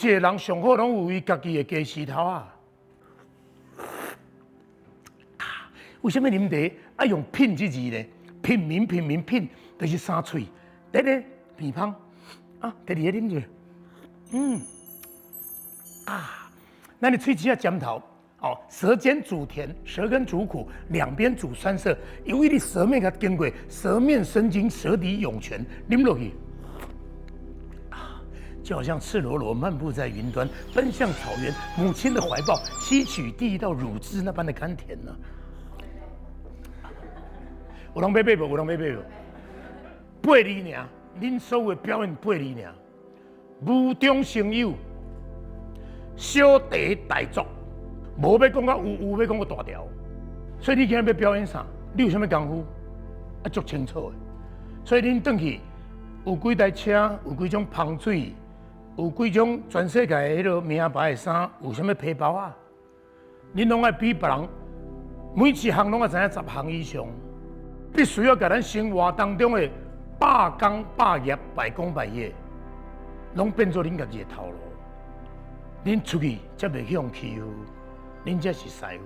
一个人上好攏有伊家己的家匙頭仔。為啥物啉茶愛用品這字呢？品茗品茗品，就是三喙。第一个鼻芳，啊，第二個啉者，啊，咱的喙齒仔尖頭，哦，舌尖主甜，舌根主苦，兩邊主酸澀。因為你舌面共經過，舌面生津，舌底湧泉，啉落去，啊，就好像赤裸裸漫步在雲端，奔向草原，母親的懷抱，吸取第一道乳汁那般的甘甜呢。有人欲買無？有人欲買無？八字爾，恁所有的表演八字爾，無中生有，小題大做，無欲講甲有，有欲講甲大條。所以你今日欲表演啥？你有啥物功夫？啊，足清楚的。所以恁轉去有幾台車，有幾種香水，有幾種全世界彼个名牌的衫，有啥物皮包啊？恁攏愛比別人，每一項攏愛知影十項以上。必須要共咱生活當中的百工百業、百工百業，攏變做恁家己的頭路。恁出去才袂去予人欺負，恁才是師傅。